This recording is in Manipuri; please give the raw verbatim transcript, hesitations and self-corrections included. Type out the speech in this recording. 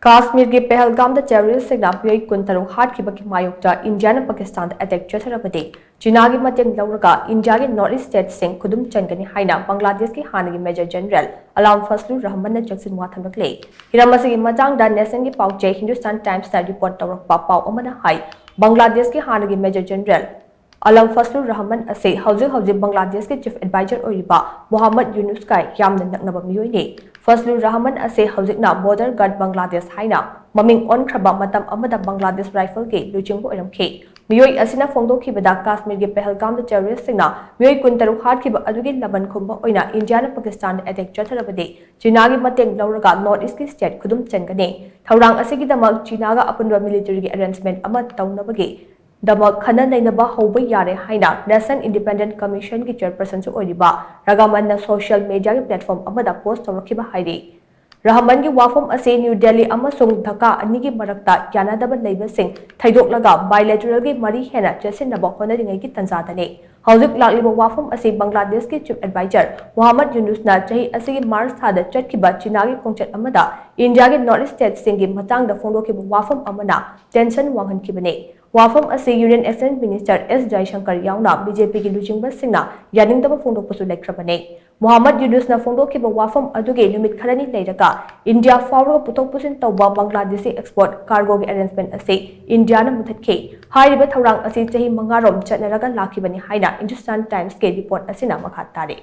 ꯀꯥꯁꯃꯤꯔꯒꯤ ꯄꯦꯍꯜꯒꯥꯝꯗ ꯇꯦꯔꯣꯔꯤꯁꯁꯤꯡꯅ ꯃꯤꯑꯣꯏ ꯀꯨꯟꯇꯔꯨꯛ ꯍꯥꯠꯈꯤꯕꯒꯤ ꯃꯥꯌꯣꯛꯇ ꯏꯟꯗꯤꯌꯥꯅ ꯄꯥꯀꯤꯁꯇꯥꯟꯗ ꯑꯦꯇꯦꯛ ꯆꯠꯊꯔꯕꯗꯤ ꯆꯤꯅꯥꯒꯤ ꯃꯇꯦꯡ ꯂꯧꯔꯒ ꯏꯟꯗꯤꯌꯥꯒꯤ ꯅꯣꯔꯠ ꯏꯁ ꯁ꯭ꯇꯦꯠꯁꯤꯡ ꯈꯨꯗꯨꯝ ꯆꯟꯒꯅꯤ ꯍꯥꯏꯅ ꯕꯪꯒ꯭ꯂꯥꯗꯦꯁꯀꯤ ꯍꯥꯟꯅꯒꯤ ꯃꯦꯖꯔ ꯖꯦꯅꯔꯦꯜ ꯑꯂꯥꯝ ꯐꯁꯂꯨꯔ ꯔꯍꯃꯟꯅ ꯆꯦꯛꯁꯤꯟ ꯋꯥ ꯊꯝꯂꯛꯂꯦ꯫ ꯍꯤꯔꯝ ꯑꯁꯤꯒꯤ ꯃꯇꯥꯡꯗ ꯅꯦꯁꯟꯒꯤ ꯄꯥꯎꯆꯦ ꯍꯤꯟꯗꯨꯁꯇꯥꯟ ꯇꯥꯏꯝꯁꯅ ꯔꯤꯄꯣꯔꯠ ꯇꯧꯔꯛꯄ ꯄꯥꯎ ꯑꯃꯅ ꯍꯥꯏ, ꯕꯪꯒ꯭ꯂꯥꯗꯦꯁꯀꯤ ꯍꯥꯟꯅꯒꯤ ꯃꯦꯖꯔ ꯖꯦꯅꯔꯦꯜ ꯑꯂꯝ ꯐꯁꯂꯨꯔ ꯔꯍꯃꯟ ꯑꯁꯤ ꯍꯧꯖꯤꯛ ꯍꯧꯖꯤꯛ ꯕꯪꯒ꯭ꯂꯥꯗꯦꯁꯀꯤ ꯆꯤꯐ ꯑꯦꯗꯚꯥꯏꯖꯔ ꯑꯣꯏꯔꯤꯕ ꯃꯣꯍꯥꯃꯗ ꯌꯨꯅꯨꯁꯀ ꯌꯥꯝꯅ ꯅꯛꯅꯕ ꯃꯤꯑꯣꯏꯅꯤ꯫ ꯐꯁꯂꯨꯔ ꯔꯍꯃꯟ ꯑꯁꯤ ꯍꯧꯖꯤꯛꯅ ꯕꯣꯔꯗꯔ ꯒꯥꯔꯗ ꯕꯪꯒ꯭ꯂꯥꯗꯦꯁ ꯍꯥꯏꯅ ꯃꯃꯤꯡ ꯑꯣꯟꯈ꯭ꯔꯕ ꯃꯇꯝ ꯑꯃꯗ ꯕꯪꯒ꯭ꯂꯥꯗꯦꯁ ꯔꯥꯏꯐꯜꯒꯤ ꯂꯨꯆꯤꯡꯕ ꯑꯣꯏꯔꯝꯈꯤ꯫ ꯃꯤꯑꯣꯏ ꯑꯁꯤꯅ ꯐꯣꯡꯗꯣꯛꯈꯤꯕꯗ ꯀꯥꯁꯃꯤꯔꯒꯤ ꯄꯍꯜꯒꯥꯝꯗ ꯇꯦꯔꯣꯔꯤꯁꯁꯤꯡꯅ ꯃꯤꯑꯣꯏ ꯀꯨꯟꯇꯔꯨꯛ ꯍꯥꯠꯈꯤꯕ ꯑꯗꯨꯒꯤ ꯂꯃꯟ ꯈꯨꯝꯕ ꯑꯣꯏꯅ ꯏꯟꯗꯤꯌꯥꯅ ꯄꯥꯀꯤꯁꯇꯥꯟꯗ ꯑꯦꯇꯦꯛ ꯆꯠꯊꯔꯕꯗꯤ ꯆꯤꯅꯥꯒꯤ ꯃꯇꯦꯡ ꯂꯧꯔꯒ ꯅꯣꯔꯠ ꯏꯁꯀꯤ ꯁ꯭ꯇꯦꯠ ꯈꯨꯗꯨꯝ ꯆꯟꯒꯅꯤ꯫ ꯊꯧꯔꯥꯡ ꯑꯁꯤꯒꯤꯗꯃꯛ ꯆꯤꯅꯥꯒ ꯑꯄꯨꯟꯕ ꯃꯤꯂꯤꯇꯔꯤꯒꯤ ꯑꯦꯔꯦꯟꯖꯃꯦꯟ ꯑꯃ ꯇꯧꯅꯕꯒꯤ ꯗꯃꯛ ꯈꯟꯅ ꯅꯩꯅꯕ ꯍꯧꯕ ꯌꯥꯔꯦ ꯍꯥꯏꯅ ꯅꯦꯁꯅꯦꯜ ꯏꯟꯗꯤꯄꯦꯟꯗꯦꯟꯠ ꯀꯃꯤꯁꯟꯒꯤ ꯆꯦꯌꯔꯄꯔꯁꯟꯁꯨ ꯑꯣꯏꯔꯤꯕ ꯔꯒꯃꯟꯅ ꯁꯣꯁꯤꯌꯦꯜ ꯃꯤꯗꯤꯌꯥꯒꯤ ꯄ꯭ꯂꯦꯠꯐꯣꯔꯝ ꯑꯃꯗ ꯄꯣꯁ꯭ꯠ ꯇꯧꯔꯛꯈꯤꯕ ꯍꯥꯏꯔꯤ꯫ ꯔꯍꯃꯟꯒꯤ ꯋꯥꯐꯝ ꯑꯁꯤ ꯅ꯭ꯌꯨ ꯗꯦꯜꯂꯤ ꯑꯃꯁꯨꯡ ꯙꯥꯀꯥ ꯑꯅꯤꯒꯤ ꯃꯔꯛꯇ ꯌꯥꯅꯗꯕ ꯂꯩꯕꯁꯤꯡ ꯊꯩꯗꯣꯛꯂꯒ ꯕꯥꯏꯂꯦꯇꯔꯦꯜꯒꯤ ꯃꯔꯤ ꯍꯦꯟꯅ ꯆꯦꯠꯁꯤꯟꯅꯕ ꯍꯣꯠꯅꯔꯤꯉꯩꯒꯤ ꯇꯥꯟꯖꯥꯗꯅꯤ꯫ ꯍꯧꯖꯤꯛ ꯂꯥꯛꯂꯤꯕ ꯋꯥꯐꯝ ꯑꯁꯤ ꯕꯪꯒ꯭ꯂꯥꯗꯦꯁꯀꯤ ꯆꯤꯐ ꯑꯦꯗꯚꯥꯏꯖꯔ ꯃꯣꯍꯥꯃꯗ ꯌꯨꯅꯨꯁꯅ ꯆꯍꯤ ꯑꯁꯤꯒꯤ ꯃꯥꯔꯆ ꯊꯥꯗ ꯆꯠꯈꯤꯕ ꯆꯤꯅꯥꯒꯤ ꯈꯣꯡꯆꯠ ꯑꯃꯗ ꯏꯟꯗꯤꯌꯥꯒꯤ ꯅꯣꯔꯠ ꯏꯁ ꯁ꯭ꯇꯦꯠꯁꯤꯡꯒꯤ ꯃꯇꯥꯡꯗ ꯐꯣꯡꯗꯣꯛꯈꯤꯕ ꯋꯥꯐꯝ ꯑꯃꯅ ꯇꯦꯟꯁꯟ ꯋꯥꯡꯍꯟꯈꯤꯕꯅꯤ꯫ ꯋꯥꯐꯝ ꯑꯁꯤ ꯌꯨꯅꯤꯌꯟ ꯑꯦꯛꯁꯆꯦꯟꯖ ꯃꯤꯅꯤꯁꯇꯔ ꯑꯦꯁ ꯖꯌꯁꯪꯀꯔ ꯌꯥꯎꯅ ꯕꯤ ꯖꯦ ꯄꯤꯒꯤ ꯂꯨꯆꯤꯡꯕꯁꯤꯡꯅ ꯌꯥꯅꯤꯡꯗꯕ ꯐꯣꯡꯗꯣꯛꯄꯁꯨ ꯂꯩꯈ꯭ꯔꯕꯅꯤ꯫ ꯃꯣꯍꯥꯃꯗ ꯌꯨꯅꯨꯁꯅ ꯐꯣꯡꯗꯣꯛꯈꯤꯕ ꯋꯥꯐꯝ ꯑꯗꯨꯒꯤ ꯅꯨꯃꯤꯠ ꯈꯔꯅꯤ ꯂꯩꯔꯒ ꯏꯟꯗꯤꯌꯥ ꯐꯥꯎꯔꯒ ꯄꯨꯊꯣꯛ ꯄꯨꯁꯤꯟ ꯇꯧꯕ ꯕꯪꯒ꯭ꯂꯥꯗꯦꯁꯤ ꯑꯦꯛꯁꯄꯣꯔꯠ ꯀꯥꯔꯒꯣꯒꯤ ꯑꯦꯔꯦꯟꯖꯃꯦꯟ ꯑꯁꯤ ꯏꯟꯗꯤꯌꯥꯅ ꯃꯨꯊꯠꯈꯤ꯫ ꯍꯥꯏꯔꯤꯕ ꯊꯧꯔꯥꯡ ꯑꯁꯤ ꯆꯍꯤ ꯃꯉꯥꯔꯣꯝ ꯆꯠꯅꯔꯒ ꯂꯥꯛꯈꯤꯕꯅꯤ ꯍꯥꯏꯅ ꯍꯤꯟꯗꯨꯁꯇꯥꯟ ꯇꯥꯏꯝꯁꯀꯤ ꯔꯤꯄꯣꯔꯠ ꯑꯁꯤꯅ ꯃꯈꯥ ꯇꯥꯔꯤ꯫